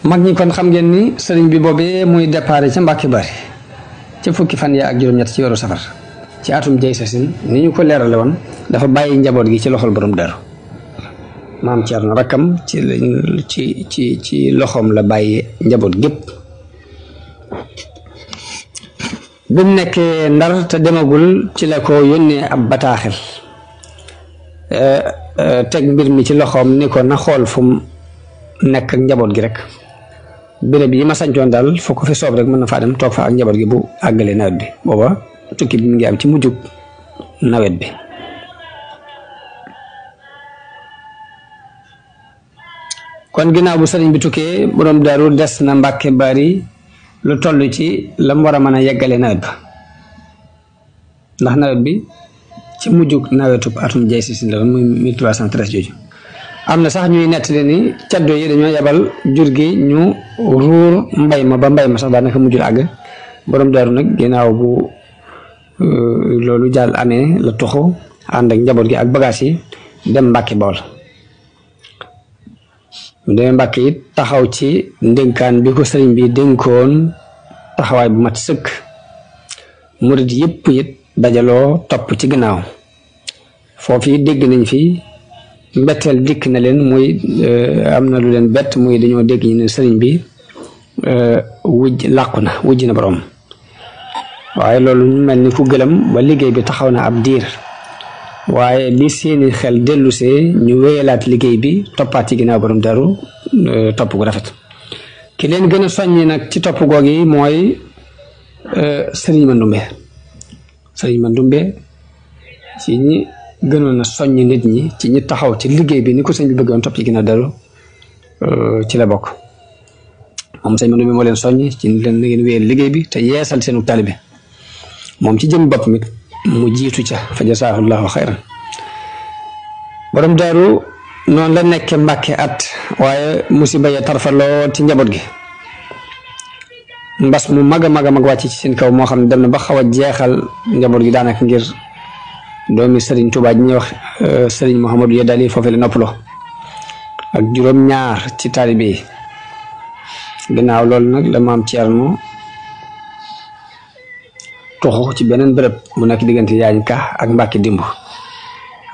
mag ñi kon xam ngeen ni sëriñ bi boobee muy déparé ca Mbàkke Bari ca fukki fan ya ak juróom-ñett ci weeru safar ci atum jay sasin ni ñu ko leerale woon dafa bàyyi njaboot gi ci loxol borom daru maam Cerno rakkam ci loxoom la bàyyi njaboot gépp bi mu nekkee Ndar te demagul ci la ko yónnee ab bataaxel teg mbir mi ci loxoom ni ko na xool fu mu nekk ak njaboot gi rek béréb yi ma sañcoon daal foo ko fi soob rek mën na faa dem toog fa ak njaboot gi bu àggalee nawet bi booba tukki bi mu ngi am ci mujjug nawet bi kon ginnaaw bu sëriñ bi tukkee borom daaru des na Mbàkke Bari lu toll ci la mu war a mën a yeggalee nawet ba ndax nawet bi ci mujjug nawetub atum jay si la woon muy 1313 jooju am na sax ñuy nettali ni caddo yi dañoo yebal jur gi ñu ruur mbay ma ba mbay ma sax daanaka mujjul àgg borom daaru nag ginnaaw bu loolu jàll amee la toxu ànd ak njaboot gi ak bagage yi dem Mbàkke Bawol mu demee Mbàkke it taxaw ci ndénkaan bi ko sëriñ bi dénkoon taxawaay bu mat sëkk murid yëpp it dajaloo topp ci ginnaaw foofu dégg nañ fi mbetteel dikk na leen muy am na lu leen bett muy dañoo dégg ñu ne sëriñ bi làqu na wujj na borom waaye loolu mel ni ku gëlëm ba liggéey bi taxaw na ab diir waaye bi seeni xel dellusee ñu wéyalaat liggéey bi toppaat ci ginnaaw borom daru topp gu rafet ki leen gën a soññi nag ci topp googi mooy sëriñ Mandumbe ci ñi gënoon a soññ nit ñi ci ñi taxaw ci liggéey bi ni ko sëñ bi bëggoon topp ci ginnaaw daru ci la bokk moom sëñ Mandumbe moo leen soññ ci leen na ngeen wéyal liggéey bi te yeesal seenu taalibe moom ci jëm bopp mi mu jiitu ca fa jasaahullaahu xayran borom daaru noonu la nekke Mbàkke at waaye musiba ya tarfaloo ci njaboot gi mbas mu mag a mag wàcc ci seen kaw moo xam ne dem na ba xaw a jeexal njaboot gi daanaka ngir doomi Sëriñ Tuubaa ji ñuy wax Sëriñ Mouhamadou Yadali foofee la noppaloo ak juróom-ñaar ci taalibe yi ginnaaw loolu nag la maam Cerno toxu ci beneen bërëb bu nekk diggante Yaañ Ka ak Mbàkke Dimbu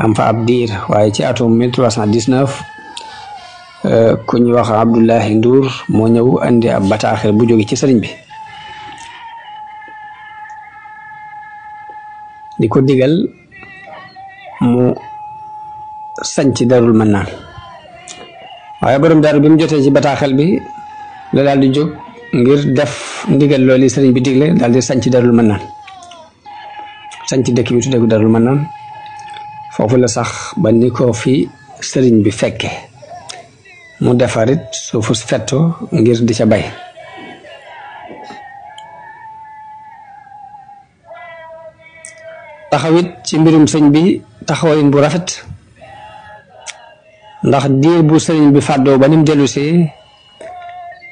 am fa ab diir waaye ci atum 1319 ku ñuy wax Abdoulahi Ndour moo ñëw andi ab bataaxel bu jóge ci sëriñ bi di ko digal mu sañc Darul Mannaan waaye borom daaru bi mu jotee ci bataaxel bi la daal di jóg ngir def ndigal loolu sëriñ bi digle daal di sañc Darul Mannaan sañc dëkk bi tuddee ko Darul Mannaan foofu la sax ba ni ko fi sëriñ bi fekke mu defarit suufu fetto ngir di ca bay taxawit ci mbirum sëñ bi taxawayin bu rafet ndax diir bu sëriñ bi fàddoo ba nim dellusee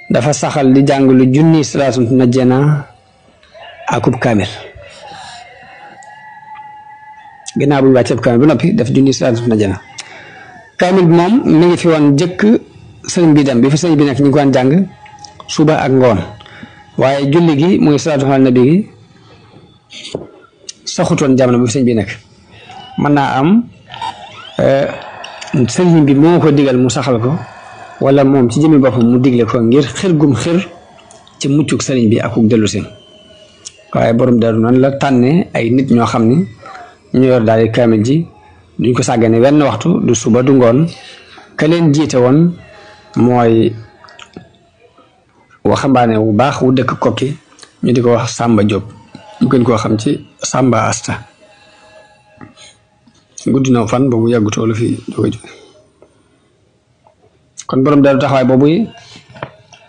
dafa saxal di jàng lu junni salaatu najjana akub kaamil ginnaaw bu ñu wàccee kaamil ba noppi def junni salaatu najjana kaamil bi moom mi ngi fi woon jëkk sëriñ bi dem bi fi sëriñ bi nekk ñu ngi ko daan jàng suba ak ngoon waaye julli gi muy salaatu ala nabi gi saxutoon jamono bi fi sëriñ bi nekk mën naa am sëriñ bi moo ko digal mu saxal ko wala moom ci jëmmi boppam mu digle ko ngir xër gum xër ci muccuk sëriñ bi akuk dellu si waaye borom daru noonu la tànne ay nit ñoo xam ni ñu yor daal di kaamil ji duñ ko sàggane wenn waxtu du suba du ngoon ka leen jiite woon mooy waxambaane wu baax wu dëkk Kokki ñu di ko wax Samba Diop ñu gën koo xam ci Samba Asta guddi na fan boobu yàggutoo la fi jóge kon borom daru taxawaay boobu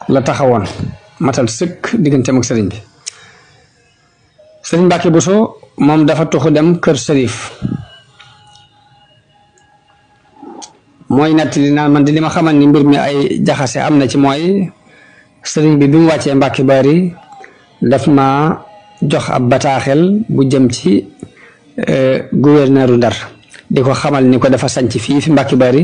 la taxawoon matal sëkk digganteem ak sëriñ bi sëriñ Mbàkke Buso moom dafa tuxu dem kër Sërif mooy nettali naan man di li ma xamal ni mbir mi ay jaxase am na ci mooy sëriñ bi mu wàccee Mbàkke Bari daf ma jox ab bataaxel bu jëm ci gouverneur Ndar di ko xamal ni ko dafa sanc fii fi Mbàkke Bari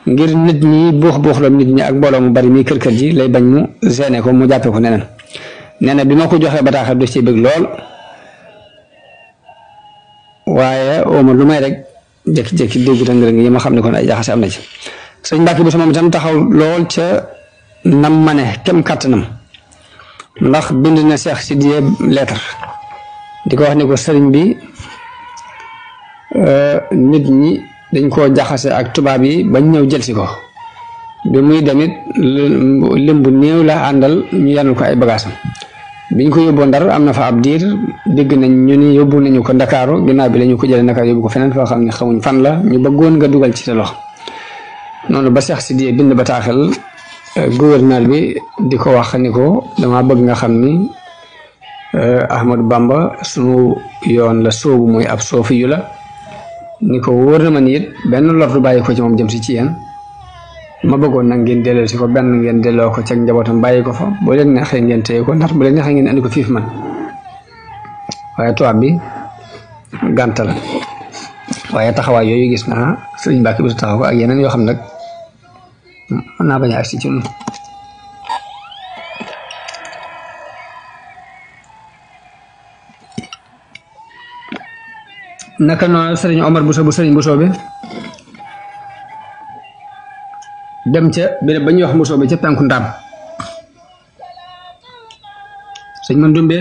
ngir nit ñi buux la nit ñi ak mbooloo mu bari mi kër ji lay bañ mu gêné ko mu jàppee ko neneen nee na bi ma ko joxee bataaxal du ci bëgg lool waaye ooma lu may rek jékki-jékki dégg rëng-rëng yi ma xam ne kon ay jaxase am na ci sëñ Mbàkke Buso moom itam taxaw lool ca nam ma ne kem kàttanam ndax bind na Seex Sidiye lettre di ko wax ni ko sëriñ bi nit ñi dañ koo jaxase ak tubaab yi bañ ñëw jël si ko bi muy demit lim bu néew la àndal ñu yanul ko ay bagaasam biñ ko yóbboo Ndar am na fa ab diir dégg nañ ñu ni yóbbu nañu ko Ndakaaru ginnaaw bi la ñu ko jëlee Ndakaaru yóbbu ko feneen foo xam ne xamuñ fan la ñu bëggoon nga dugal ci sa loxo noonu ba Seex Sidiye bind bataaxel gouverneur bi di ko wax ni ko dama bëgg nga xam ni Ahmadou Bamba sunu yoon la soobu mooy ab soofi yu la ni ko wóor na ma ni it benn lor du bàyyi ko ci moom jëm si ci yéen ma bëggoon nag ngeen delloo si ko benn ngeen delloo ko ci njabootam bàyyi ko fa boo leen neexee ngeen téye ko ndax bu leen neexee ngeen andi ko fiif man waaye tubaab bi gàntal waaye taxawaay yooyu gis naa sëriñ Mbàkke Buso taxaw ko ak yeneen yoo xam nag mën naa bañ a agsi ci ñun naka noonu sëriñ Omar Buso bu sëriñ Buso bi dem ca béréb ba ñuy wax Buso bi ca penku Ndaam sëñ Mandumbe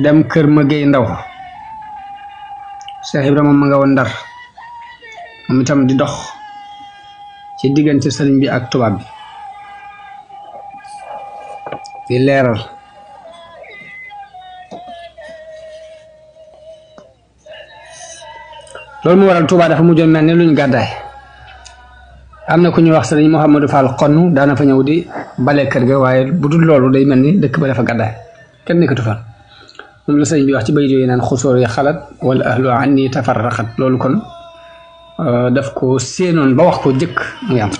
dem kër ma Géey Ndaw Cheikh Ibrahima ma nga woon Ndar moom itam di dox ci diggante sëriñ bi ak tubaab bi di leeral loolu mu waral Tuubaa dafa mujjoon mel ni luñ gàddaay am na ku ñuy wax sëriñ Mouhamadou Fall xonn daana fa ñëw di bale kër ga waaye bu dul loolu day mel ni dëkk ba dafa gàddaay kenn nekkatu fa moom la sëriñ bi wax ci bayit yooyu naan xusóor yi xalat wala ahlu anni tafarraqat loolu kon daf ko séenoon ba wax ko jëkk muy am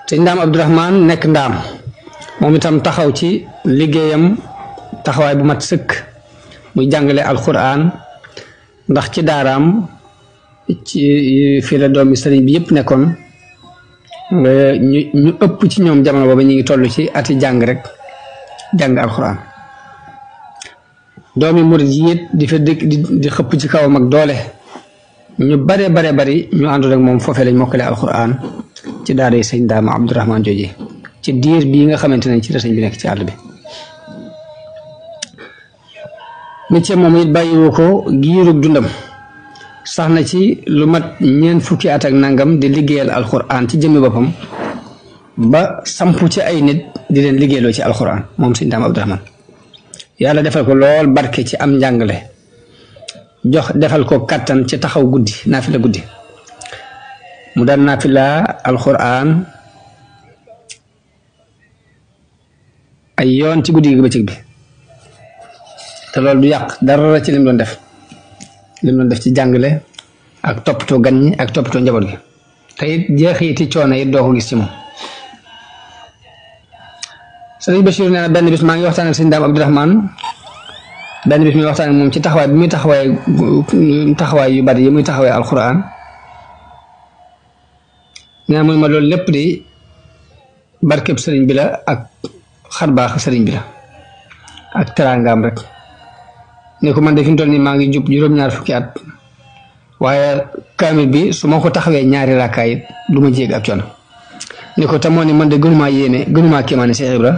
te Ndaam Abdourahman nekk Ndaam moom itam taxaw ci liggéeyam taxawaay bu mat sëkk muy jàngale alquran ndax ci daaraam ci fii la doomi sëriñ bi yëpp nekkoon ñu ëpp ci ñoom jamono booba ñu ngi toll ci ati jàng rek jàng alquran doomi murid yi it di fa dëkk di xëpp ci kawam ak doole ñu bare bari ñu àndoon ak moom foofee lañ mokkale alquran ci daara yi sëñ Ndaam Abdourahman jooje ci diir bii nga xamante ne ci la sëñ bi nekk ci àll bi métier moom it bàyyiwu ko giirug dundam sax na ci lu mat ñeent fukki at ak nangam di liggéeyal alquran ci jëmmi boppam ba sampu ci ay nit di leen liggéeyloo ci alquran moom sëñ Ndaam Abdourahman yàlla defal ko lool barke ci am njàngale jox defal ko kattan ci taxaw guddi naafila guddi mu daan naafila alquran ay yoon ci guddi gi bëccëg bi te loolu du yàq dara ci lim doon def ci jàngale ak toppatoo gan ñi ak toppatoo njaboot gi te it jeexiti coono it doo ko gis ci moom sëriñ Bachir nee na benn bis maa ngi waxtaan ak sëñ Ndaam Abdourahman benn bis muy waxtaan ak moom ci taxawaay bi muy taxawaay yu bari yi muy taxawaay alquran nee na muy ma loolu lépp di barkeb sëriñ bi la ak xarbaax sëriñ bi la ak teraangaam rek ne ko man de fi mu toll nii maa ngi jub juróom-ñaar fukki at waaye kaamil bi su ma ko taxawee ñaari rakkaay it du ma jéeg ak coono ne ko te moo ni man de gënumaa kéemaane Cheikh Ibra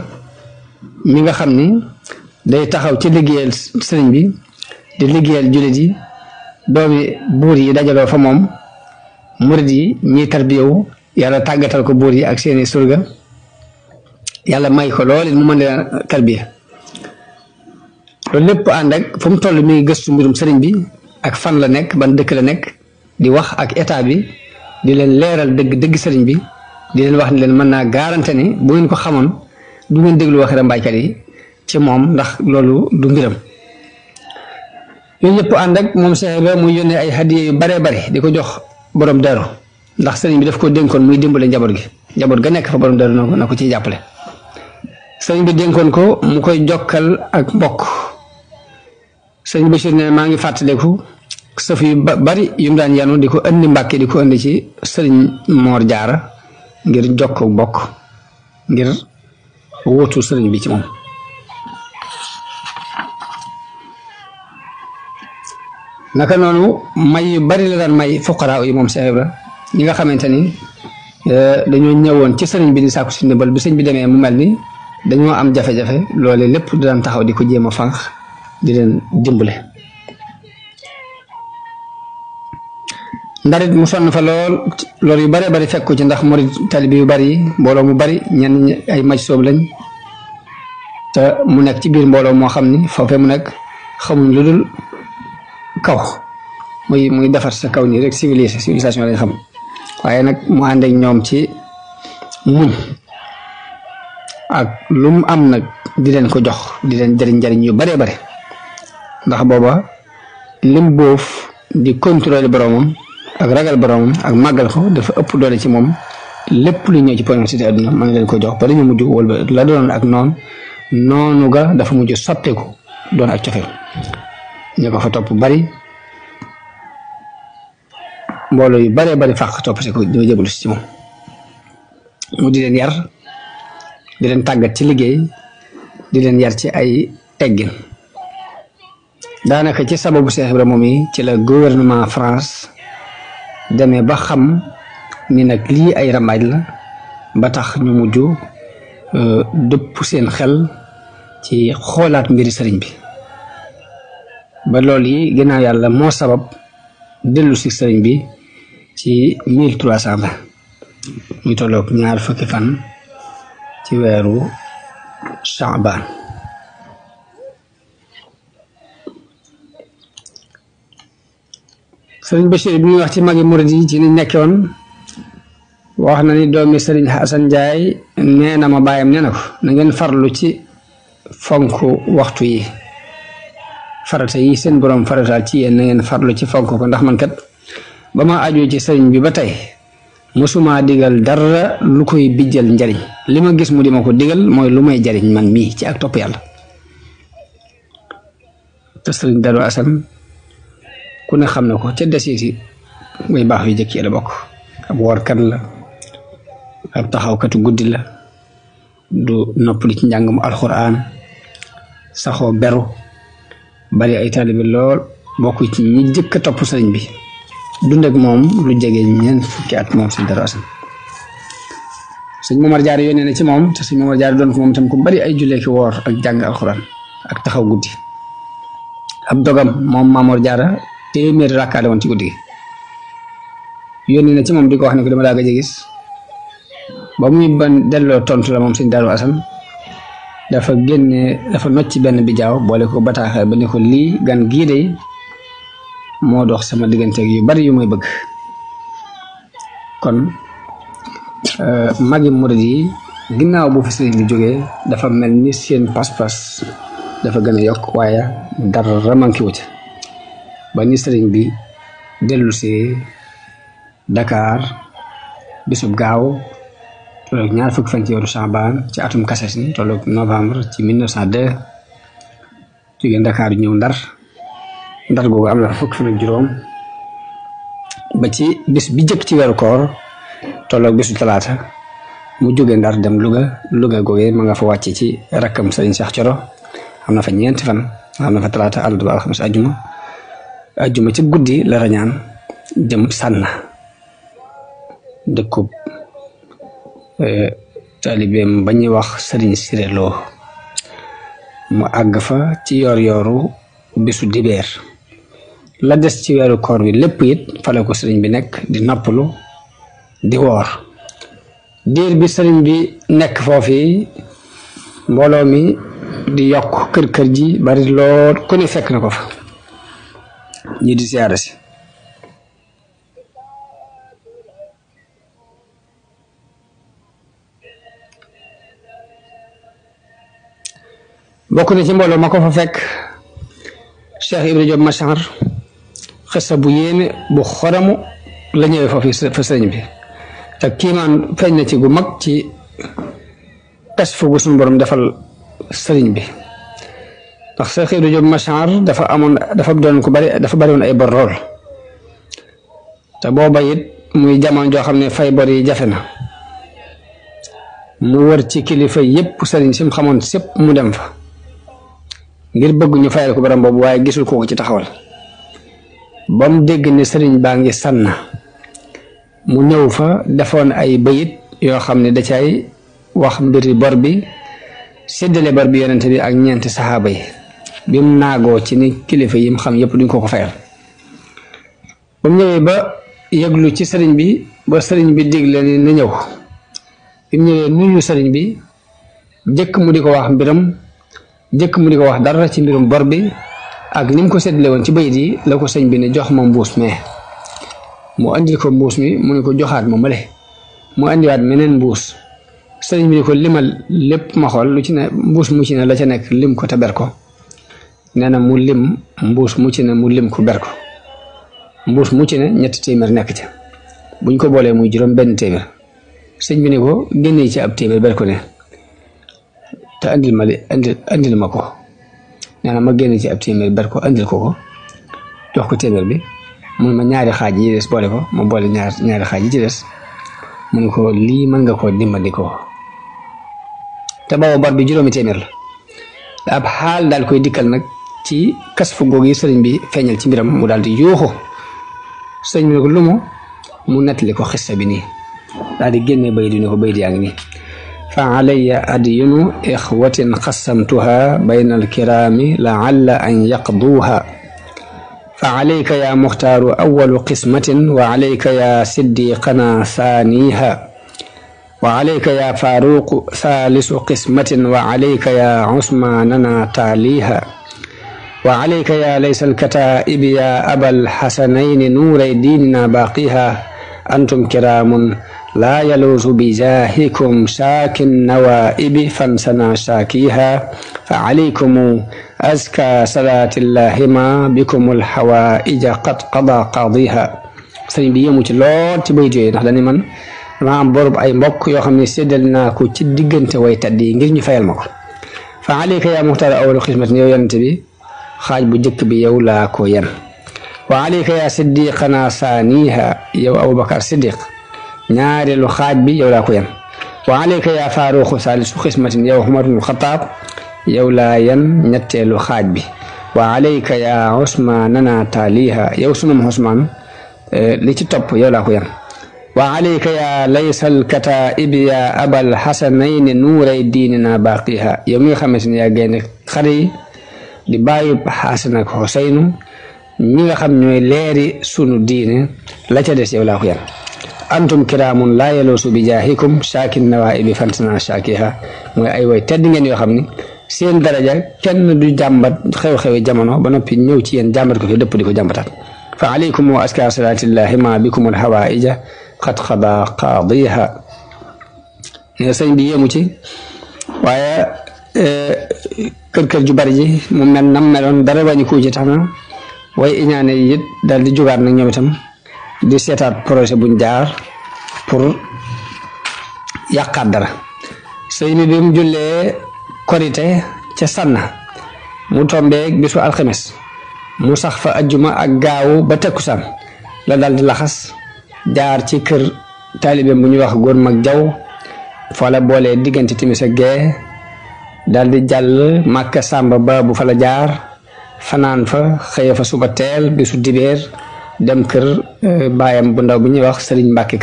mi nga xam ni day taxaw ci liggéeyal sëriñ bi di liggéeyal jullit yi doomi buur yi dajaloo fa moom murid yi ñiy tarbiyewu yàlla tàggatal ko buur yi ak seeni surga yàlla may ko lool mu mën leen tarbiya loolu lépp ànd ak fu mu toll mi ngi gëstu mbirum sëriñ bi ak fan la nekk ban dëkk la nekk di wax ak état bi di leen leeral dëgg sëriñ bi di leen wax ni leen mën naa garanté ni bu ngeen ko xamoon du ngeen déglu waxi rambaaykat yi ci moom ndax loolu du mbiram yooyu yëpp ànd ak moom Cheikh Ibra muy yónnee ay hadiya yu baree bari di ko jox borom Daaru ndax sëriñ bi daf ko dénkoon muy dimbale njaboot ga nekk fa borom Daaru na ko ciy jàppale sëriñ bi dénkoon ko mu koy jokkal ak mbokk sëriñ Bachir ne maa ngi fàttaliku sëf yu bari yu mu daan yanu di ko andi Mbàkke di ko andi ci sëriñ Moor Jaara ngir jokk bokk ngir wóotu sëriñ bi ci moom. naka noonu may yu bari la daan may fuqaraa yi moom Cheikh Ibra ñi nga xamante ni dañoo ñëwoon ci sëriñ bi di sàkku si ndimbal bi sëñ bi demee mu mel ni dañoo am jafe-jafe loole lépp di daan taxaw di ko jéem a fànq di leen dimbale. ndarit mu sonn fa lool yu bari fekk ko ci ndax murid talibi yu bari mbooloo mu bari ñenn ay maj soob lañ te mu nekk ci biir mbooloo moo xam ni foofee mu nekk xamuñ lu dul kaw muy defar sa kaw nii rek civilisation lañ xam waaye nag mu ànd ak ñoom ci muñ ak lu mu am nag di leen ko jox di leen jëriñ yu bare ndax booba lim boof di contrôler boromam ak ragal boromam ak màggal ko dafa ëpp doole ci moom lépp lu ñëw ci poñon cité àdduna mën leen ko jox ba dañu mujj wala la doon ak noonu ga dafa mujj soppeeku doon ak cofeel ñu ko fa topp bari mbooloo yu bari fàq topp si ko ñoo jëbalu si ci moom mu di leen yar di leen tàggat ci liggéey di leen yar ci ay teggin daanaka ci sababu Cheikh Ibra moom yi ci la gouvernement France demee ba xam ni nag lii ay rambaaj la ba tax ñu mujj dëpp seen xel ci xoolaat mbiri sëriñ bi ba loolu yi ginnaaw yàlla moo sabab dellu si sëriñ bi ci 1320 muy tolloog 2 fukki fan ci weeru Sha'ban sëriñ Bachir bi ñuy wax ci magi murid yi ci ni nekkoon wax na ni doomi sëriñ Hasan Njaay nee na ma bàyyam nee na ko na ngeen farlu ci fonk waxtu yi farata yi seen borom farataal ci yéen na ngeen farlu ci fonk ko ndax man kat ba ma aju ci sëriñ bi ba tey mosuma digal dara lu koy bijjal njariñ li ma gis mu di ma ko digal mooy lu may jariñ man mii ci ak topp yàlla te sëriñ Darou Assane ku ne xam na ko ca desiiti muy baax yu jëkk yi la bokk ab woorkat la ab taxawkatu guddi la du noppali ci njàngum alxuraan saxoo beru bari ay taalibe lool bokk ci ñi jëkk a topp sëriñ bi dund ak moom lu jege ñeent fukki at moom sëñ Darou Assane sëñ Momar Diarra yónnee na ci moom te sëñ Momar Diarra doon ko moom tam ku bari ay jullee ki woor ak jàng alxuraan ak taxaw guddi ab dogam moom Mamor Diarra téeméeri rakkaale woon ci guddi gi yónnee na ci moom di ko wax ne ko dama daa gëj a gis ba muy ban delloo tontu la moom sëñ Darou Assane dafa nocc ci benn bijaaw boole ko bataaxal ba ne ko lii gan gii de moo dox sama diggante yu bari yu muy bëgg kon magi murid yi ginnaaw bu fi sëriñ bi jógee dafa mel ni seen pas-pas dafa gën a yokk waaye dara manqué wu ci ba ni sëriñ bi dellu si Dakar bisub gaaw tolloog 2 fukki fan ci weeru Sha'ban ci atum kases ni tolloog novembre ci 1902 jógee Dakar ñëw Ndar googu am na fukki fan ak juróom ba ci bis bi jëkk ci weeru koor tolloog bisu talaata mu jógee Ndar dem Louga googee ma nga fa wàcce ci rakkam sëriñ Cheikh Thioro am na fa 4 fan am na fa talaata àllarba alxames ajjuma ci guddi la rañaan jëm Sànna dëkkub taalibeem ba ñuy wax sëriñ Siré Lo mu àgg fa ci yoor-yooru bisu dibeer la des ci weeru koor bi lépp it fale ko sëriñ bi nekk di noppalu di woor diir bi sëriñ bi nekk foofu mbooloo mi di yokk kër ji bari lool ku ne fekk na ko fa ñi di siyaare si bokk na ci mbooloo ma ko fa fekk Cheikh Ibra Diop Machar xissa bu yéeme bu xoramu la ñëwee foofu fa sëriñ bi te kiimaan feeñ na ci gu mag ci pes fu gu suñu borom defal sëriñ bi ndax Cheikh Ibra Diop Machar dafa bari woon ay bor lool te booba it muy jamono joo xam ne fay bor yi jafe na mu wër ci kilifa yépp sëriñ sim xamoon sépp mu dem fa ngir bëgg ñu fayal ko borom boobu waaye gisul ko ci taxawal ba mu dégg ne sëriñ baa ngi sànn mu ñëw fa defoon ay bayit yoo xam ne da cay wax mbiri bor bi séddale bor bi yonente bi ak ñeenti saxaaba yi bi mu naagoo ci ni kilifa yi mu xam yépp duñ ko fayal ba mu ñëwee ba yëglu ci sëriñ bi ba sëriñ bi digle ni na ñëw bi mu ñëwee nuyu sëriñ bi jëkk mu di ko wax mbiram jëkk mu di ko wax dara ci mbirum bor bi ak ni mu ko séddale woon ci bayit yi la ko sëñ bi ne jox ma mbuus mee mu andil ko mbuus mi mu ne ko joxaat ma male mu andiwaat meneen mbuus sëriñ bi ne ko limal lépp ma xool lu ci ne mbuus mu ci ne la ca nekk lim ko te ber ko nee na mu lim mbuus mu ci ne mu lim ko ber ko mbuus mu ci ne 3 téeméer nekk ca buñ ko boolee muy juróom benn téeméer sëñ bi ne ko génnee ci ab téeméer ber ko ne te andil ma ko nee na ma génne ci ab téeméer ber ko andil ko jox ko téeméer bi mun ma ñaari xaaj yi des boole ko ma boole ñaari xaaj yi ci des mu ne ko lii mën nga koo dimbali ko te booba bor bi juróomi téeméer la ab xaal daal koy dikkal nag ci kas fu goog yi sëriñ bi feeñal ci mbiram mu daal di yuuxu sëriñ bi ne ko lu mu nettali ko xissa bi nii daal di génnee bay di ne ko bay di yaa ngi nii fa alayya adyunu ixwatin xasamtuha bayna alkiraami laalla an yaqduuha fa alayka ya muxtaaru awalu qismatin wa alayka ya siddiqana saaniha wa alayka ya faaruqu saalisu qismatin wa alayka ya usmaanana taaliha wa alayka ya laysa alkataa'ibi ya abal xasanayni nuuray diinina baaqiha antum kiraamun laa yaluusu bijaahikum shaakin nawaa'ibi fansana shaakiha fa alaykum azka salaatillahi ma bikumul hawaa'ija qad qada qaadiha sëriñ bi yëmu ci lool ci bayit yooyu ndax dañu man dama am borub ay mbokk yoo xam ne séddal naa ko ci diggante way tàdd yi ngir ñu fayal ma ko fa alayka yaa muxtaar awalu xismatin yow yonent bi xaaj bu njëkk bi yow laa ko yen wa alayka yaa siddiqana saaniha yow Abubakar Siddiq ñaareelu xaaj bi yow laa ko yen wa alayka yaa faaruqu saalisu xismatin yow Umar ibn Xattaab yow laa yen ñetteelu xaaj bi wa alayka yaa usmaanana taaliha yow sunum Usmaan li ci topp yow laa ko yen wa alayka yaa laysal kataa'ibi yaa abal xasanayni nuuray diinina baaqiha yow mi nga xamante ne yaa gaynde xare yi di bàyyi Xasan ak Xuseynu ñi nga xam ñooy leeri sunu diine la ca des yow laa ko yen antum kiraamun laa yaluusu bi jaahikum shaakin nawaa'ibi fansana shaakiha mooy ay way tedd ngeen yoo xam ni seen daraja kenn du jàmbat xew-xewi jamono ba noppi ñëw ci yéen jàmbat ko fi dëpp di ko jàmbataat fa alaykum wa aska salaatillahi ma bikumul hawaa'ija qad qada qaadiha ne sëñ bi yéemu ci waaye kër ju bari ji mu mel nam meloon dara bañu ko ci tax na way iñaane yi it daal di jugaat nag ñoom itam di seetaat projet buñ jaar pour yàqaat dara sëñ bi mu jullee korite ca sànna mu tombeeg bisu alxames mu sax fa ajjuma ak gaawu ba tekkusaan la daal di laxas jaar ci kër taalibeem bu ñuy wax góor mag jaw fa la boolee diggante timis ak gee daal di jàll Màkka Sàmba ba bu fa la jaar fanaan fa xëye fa suba teel bisu dibeer dem kër baayam bu ndaw bu ñuy wax Sëriñ Mbàkke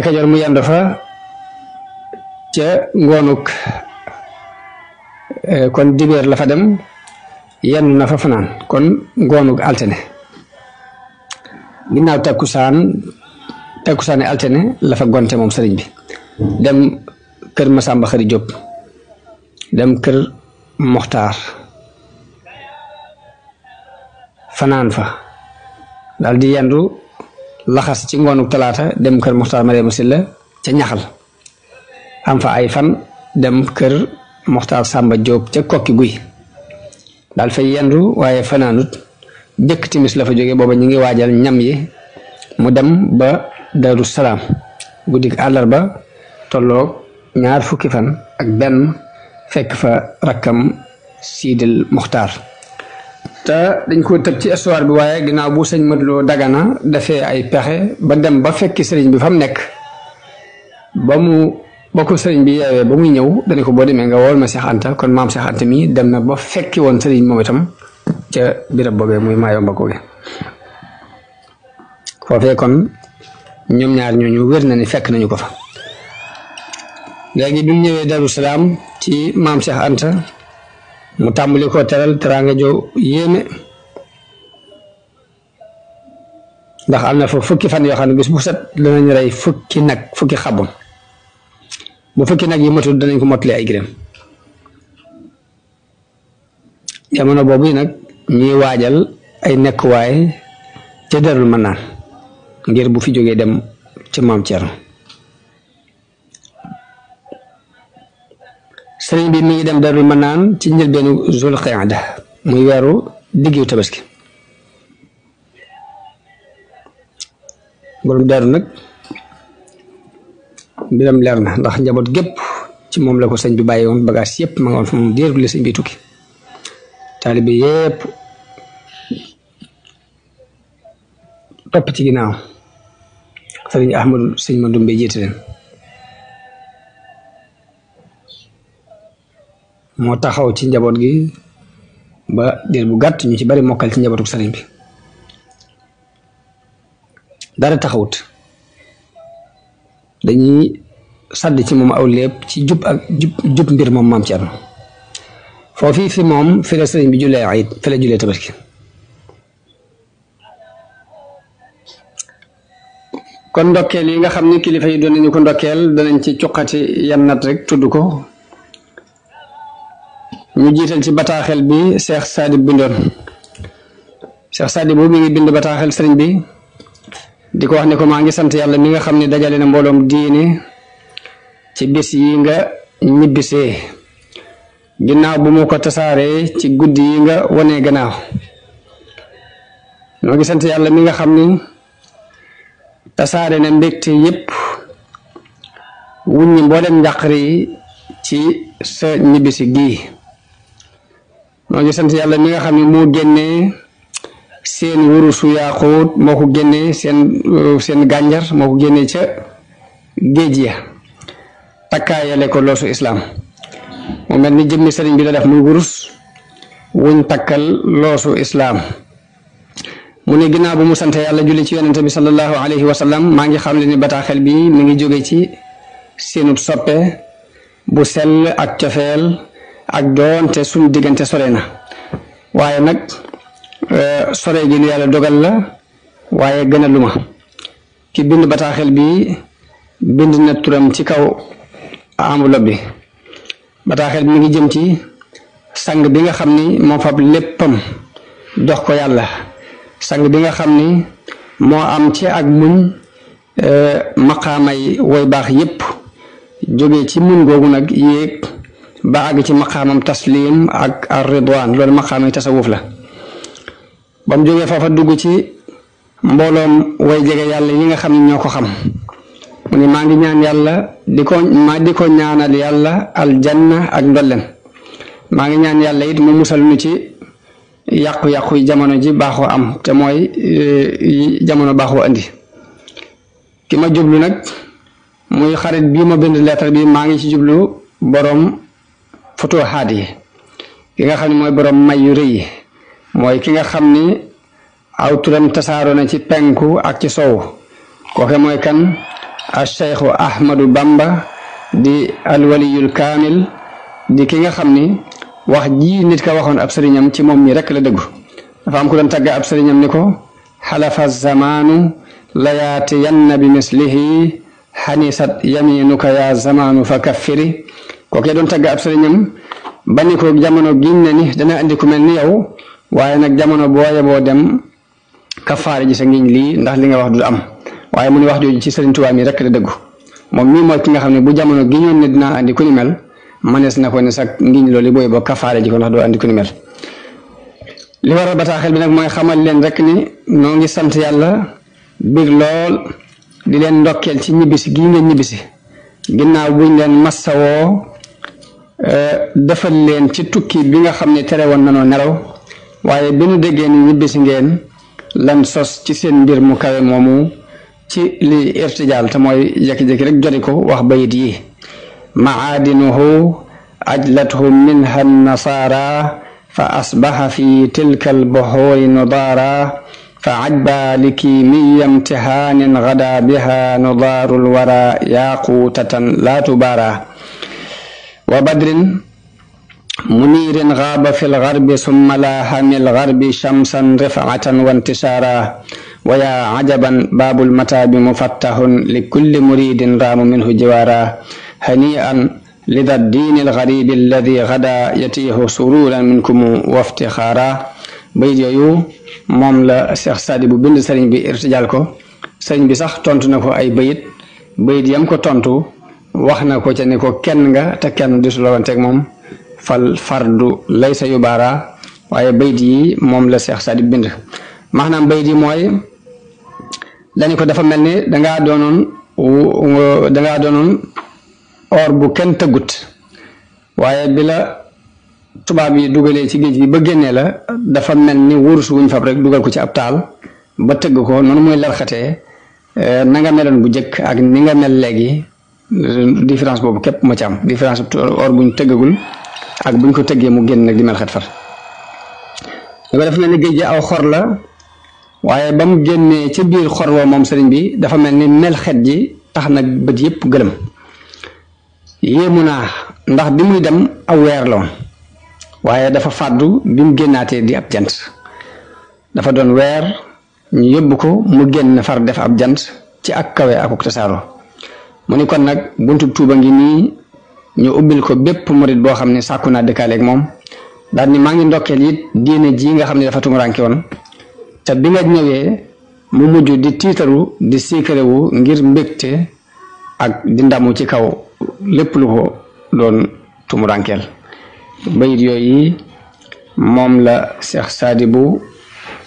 Kajoor mu yendu fa ca ngoonuk kon dibeer la fa dem yendu na fa fanaan kon ngoonuk altine ginnaaw takkusaani altine la fa gonte moom sëriñ bi dem kër Masamba Xari Jóob dem kër Moxtaar fanaan fa daal di yendu laxas ci ngoonuk talaata dem kër Moxtaar Mariama Silla ca ñaxal am fa ay fan dem kër Moxtaar Sàmba Jóob ca kokki guy daal fay yendu waaye fanaanut jëkk timis la fa jóge booba ñu ngi waajal ñam yi mu dem ba Daru Salaam guddik àllarba tolloog 2 fukki fan ak benn fekk fa rakkam Siidil Muxtaar te dañ ko tëb ci histoire bi waaye ginnaaw bu sëñ Modou Lo Dagana dafee ay pexe ba dem ba fekki sëriñ bi fa mu nekk ba ko sëriñ bi yeewee ba muy ñëw dañu ko boo demee nga wool ma Cheikh Anta kon maam Cheikh Anta mi dem na ba fekki woon sëriñ moom itam ca birab boobee muy Mayomba googe foofee kon ñoom ñaar ñooñu wér na ni fekk nañu ko fa. léegi bi mu ñëwee Darou Salaam ci maam Cheikh Anta mu tàmbali ko teral teraanga joo yéeme ndax am na fa fukki fan yoo xam ne bis bu set danañ rey fukki xabam bu fukki nag yi matul danañ ko mottali ay gërëm jamono boobu nag ñuy waajal ay nekkuwaay ca Darou Manaan ngir bu fi jógee dem ci maam Thierno. sëriñ bi mi ngi dem Darou Manaan ci njëlbeenu Zul Qaada muy weeru diggu tabaski borom Daaru nag mbiram leer na ndax njaboot gépp ci moom la ko sëñ bi bàyyi woon bagage yëpp ma nga woon fa moom diir bi la sëñ bi tukki taalibe yëpp topp ci ginnaaw sëriñ Ahmadu sëñ Mandumbe jiite leen moo taxaw ci njaboot gi ba diir bu gàtt ñu ci bari mokkal ci njabootu sëriñ bi dara taxawut dañuy sàdd ci moom aw lépp ci jub mbir moom maam Thierno foofu fi moom fi la sëriñ bi jullee ayit fi la jullee tabaski kon ndokkeel yi nga xam ne kilifa yi doon nañu ko ndokkeel danañ ci cuqati yan nat rek tudd ko ñu jiital ci bataaxel bi Cheikh Sadi bindoon Cheikh Sadi boobu mi ngi bind bataaxel sëriñ bi di ko wax ne ko maa ngi sant yàlla mi nga xam ne dajale na mbooloom diine ci bis yi nga ñibbisee ginnaaw bu mu ko tasaaree ci guddi yi nga wanee gannaaw noo ngi sant yàlla mi nga xam ni tasaare na mbégte yépp wuññi mboolem njàqare yi ci sa ñibbisi gii noo ngi sant yàlla mi nga xam ne moo génnee seen wurusu yaaxuut moo ko génnee seen gànjar moo ko génnee ca géej ya takkaayale ko loosu islaam mu mel ni jëmmi sëriñ bi la def muy wurus wuñ takkal loosu islaam mu ne ginnaaw bu mu sant yàlla julli ci yonente bi sallallahu alayhi wa sallam maa ngi xam le ni bataaxel bi mi ngi jóge ci seenub soppe bu sell ak cofeel ak doonte suñ diggante sore na waaye nag sore gi lu yàlla dogal la waaye gën a luma ki bind bataaxel bi bind na turam ci kaw enveloppe bi bataaxel bi mi ngi jëm ci sang bi nga xam ni moo fab léppam jox ko yàlla sang bi nga xam ni moo am ci ak muñ maqaamay woy baax yépp jóge ci muñ googu nag yéeg ba àgg ci maqaamam taslim ak ar-ridwaan loolu maqaamay tasawuf la ba mu jógee foofa dugg ci mbooloom way jege yàlla yi nga xam ne ñoo ko xam mu ne maa ngi ñaan yàlla di ko ñaanal yàlla aljanna ak ndolleen maa ngi ñaan yàlla it mu musal nu ci yàqu-yàqu yi jamono ji baaxoo am te mooy jamono baaxoo andi ki ma jublu nag muy xarit bii ma bind lettre bi maa ngi ci jublu borom futuhaat yi ki nga xam ne mooy borom may yu rëy yi mooy ki nga xam ni aw turam tasaaroo na ci penku ak ci sow kooke mooy kan a cheikhu ahmadu bamba di alwaliyul kaamil di ki nga xam ni wax ji nit ka waxoon ab sëriñam ci moom mi rek la dëggu dafa am ku doon tàgga ab sëriñam ni ko xalafa zamaanu layaatiyanna bi mislihi xanisat yaminuka ya zamaanu fa kaffiri kookee doon tàgga ab sëriñam ba ni ko jamono giñ na ni dana andi ku mel ni yow waaye nag jamono booye boo dem kafaare ji sa ngiñ lii ndax li nga wax du am waaye mu ni wax jooju ci sëriñ Tuubaa mi rek la dëggu moom mii mooy ki nga xam ne bu jamono giñoon ne dinaa andi ku ni mel manees na ko ne sax ngiñ loolu booy boo kafaare ji ko ndax doo andi ku ni mel li waral bataaxel bi nag mooy xamal leen rek ni noo ngi sant yàlla bég lool di leen ndokkeel ci ñibbisi gii ngeen ñibbisi ginnaaw buñ leen massawoo defal leen ci tukki bi nga xam ne tere woon nanoo nelaw waaye bi nu déggee ni ñibbisi ngeen lan sos ci seen mbir mu kawe moomu ci li irtijaal te mooy jékki-jékki rek joti ko wax bayit yi maadinuhu ajlathu minha nasara fa asbaha fi tilka albuhuri nudara fa ajba likimiya imtihanin gada biha nudaru lwara yaqutatan la tubara wa badrin munirin غاب في الغرب ثم لاح من الغرب شمسا رفعة وانتشارا ويا عجبا باب المتاب مفتح لكل مريد رام منه جوارا هنيئا لذا الدين الغريب الذي غدا يتيه سرورا منكم وافتخارا بيد يو موم لا شيخ سادي بو بند سيرن بي ارتجال كو سيرن بي صاح تونت نكو اي بيد يام كو تونتو واخنا كو تي نيكو كين nga ta kenn disul wontek mom fal fardu laysa yubara waaye bayt yi moom la Cheikh Sadi bind maanaam bayt yi mooy dañu ko dafa mel ni dangaa doonoon or bu kenn tëggut waaye bi la tubaab yi dugalee ci géej gi ba génnee la dafa mel ni wurus wuñ fab rek dugal ko ci ab taal ba tëgg ko noonu muy larxatee na nga meloon bu jëkk ak ni nga mel léegi différence boobu képp ma ci am différence or buñ tëggagul ak buñ ko tëggee mu génn nag di mel xet far dafa def mel ni géej gi aw xor la waaye ba mu génnee ci biir xor woo moom sëriñ bi dafa mel ni mel xet ji tax nag bët yëpp gëlëm yéemu naa ndax bi muy dem aw weer la woon waaye dafa fàddu bi mu génnaatee di ab jant dafa doon weer ñu yóbbu ko mu génn far def ab jant ci ak kawe akuk tasaaroo mu ni kon nag buntu tuuba ngi nii ñu ubbil ko bépp murit boo xam ne sàkku naa dëkkaaleeg moom daal ni maa ngi ndokkeel it diine ji nga xam ne dafa tumuranke woon te bi nga ñëwee mu mujj di tiitaru di siikarewu ngir mbégte ak di ndamu ci kaw lépp lu ko doon tumurankeel bayit yooyu moom la Cheikh Sadi bu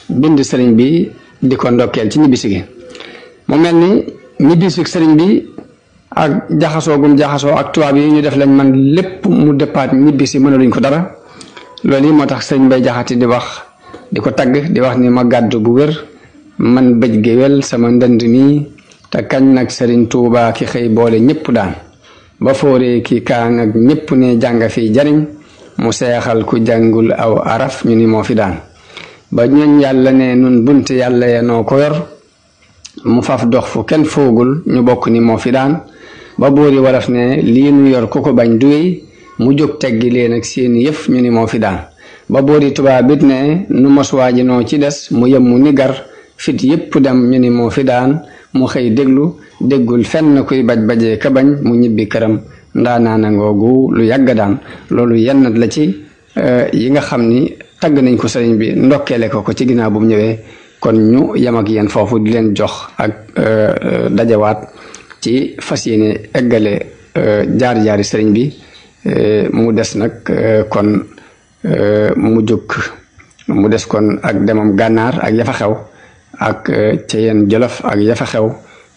bind sëriñ bi di ko ndokkeel ci ñibbisi gi mu mel ni ñibbisi sëriñ bi ak jaxasoo gum jaxasoo ak tubaab yi ñu def lañ man lépp mu départ ñibbisi mënaluñ ko dara loolu yi moo tax sëriñ Mbay Jaxate di wax di ko tagg di wax ni ma gàddu bu wér man bëj géwél sama ndënd mi te kañ nag sëriñ Tuubaa ki xëy boole ñëpp daan ba fooree ki kaang ak ñëpp ne jàng fi jariñ mu seexal ku jàngul aw araf ñu ni moo fi daan ba ñooñ yàlla ne nun bunt yàlla ya noo ko yor mu faf dox fu kenn foogul ñu bokk ni moo fi daan ba boori waraf ne lii nu yor ku ko bañ duwéy mu jóg teggi leen ak seeni yëf ñu ni moo fi daan ba boori tubaab bit ne nu moswaaji noo ci des mu yem mu ni gar fit yëpp dem ñu ni moo fi daan mu xëy déglu déggul fenn kuy baj-bajee ka bañ mu ñibbi këram ndaanaana ngoogu lu yàgg daan loolu yenn la ci yi nga xam ni tagg nañ ko sëriñ bi ndokkeele ko ci ginnaaw bu mu ñëwee kon ñu yem ak yéen foofu di leen jox ak dajawaat ci fas yéene eggale jaar-jaari sëriñ bi mu des nag kon mu des kon ak demam gànnaar ak yafa xew ak ca yeen jolof ak yafa xew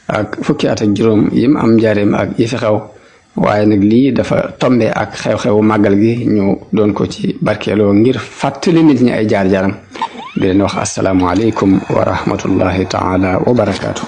ak fukki at ak juróom yim am njaareem ak yafa xew waaye nag lii dafa tombe ak xew-xewu màggal gi ñu doon ko ci barkeeloo ngir fàttali nit ñi ay jaar-jaaram di leen wax asalaamualeykum wa rahmatullahi taala wa barakaatu.